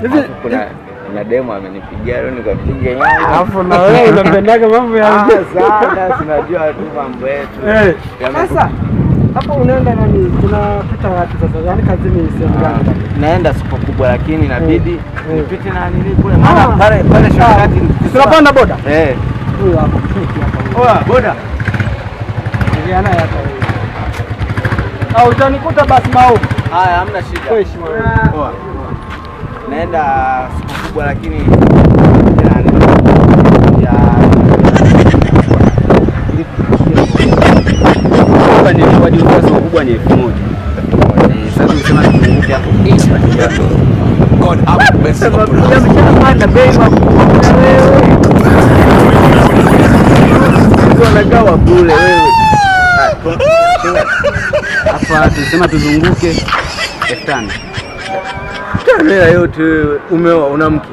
Hivi Kuna demo amenipigia leo nikapiga nyama. Alafu na wewe unapendaga mambo ya Ah, sana sinajua tu mambo yetu. Eh. Sasa hapo unaenda nani? Unapita wapi sasa? Yaani kazini sehemu gani? Naenda soko kubwa lakini inabidi nipite na nini kule maana Ah. pale pale shortcut. Tunapanda boda? Eh. Huyu hapo cheki hapa. Oa boda. Ongea naye hapa wewe. Au utanikuta basi maovu. Haya, hamna shida. Fresh mwana. Poa. Naenda soko kubwa lakini ya Hapa ni kwa soko kubwa ni 1000. Sasa tunasema tuzunguke hapo. God have mercy upon us. Ameshapanda bei mafuta wewe. Wanagawa bure wewe. Hapa tunasema tuzunguke 5000. Hela yote wewe umeoa una mke.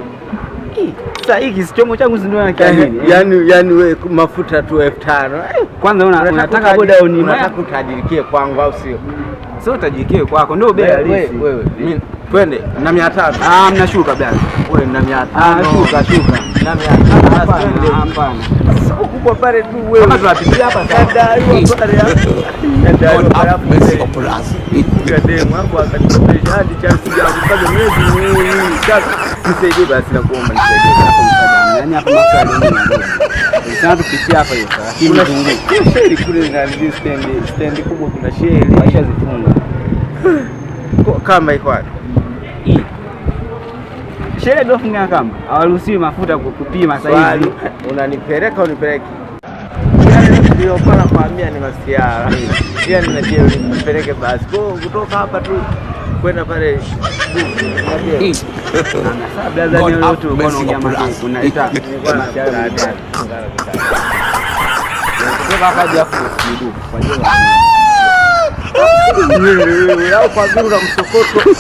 Sasa hiki si chombo changu si ndio nakiamini. Yaani wewe mafuta tu 5000. Kwanza unataka boda Unataka utajirikie kwangu au sio? Sio utajirikie kwako ndio bei halisi. Wewe mimi twende na 500. Ah, mnashuka blaza. Wewe na 500. Ah, shuka shuka. Na 500. Hapana, Twende. hapana. Soko kubwa pale tu wewe. Kama tunapitia hapa sasa. Nadaiwa pale hapo. Nadaiwa God pale have hapo. mercy upon us. Demu hapo akanikopesha hadi cha sija mpaka miezi miwili. Sasa nisaidie basi nakuomba nisaidie. Hapo msaada. Yaani hapa mafuta ya dunia. Tunasema tupitie hapa hiyo sasa. Lakini Kuna tuzunguke. kuna sheri kule na stendi kubwa kuna sheri. Maisha zifunga. Kama iko wapi? Sherehe ndio funga kamba. Hawaruhusiwi mafuta kupima sasa Swali, hivi. unanipeleka unipeleki? Niliokuwa nakwambia ni masiara. Pia nina nipeleke basi. Kwa hiyo kutoka hapa tu kwenda pale Sasa blaza God ni leo have tu ulikuwa mercy unaongea upon makeke us. unaita masiara. Kutoka hapa hadi hapo miguu kwa ajili ya au kwa vile una msokoto.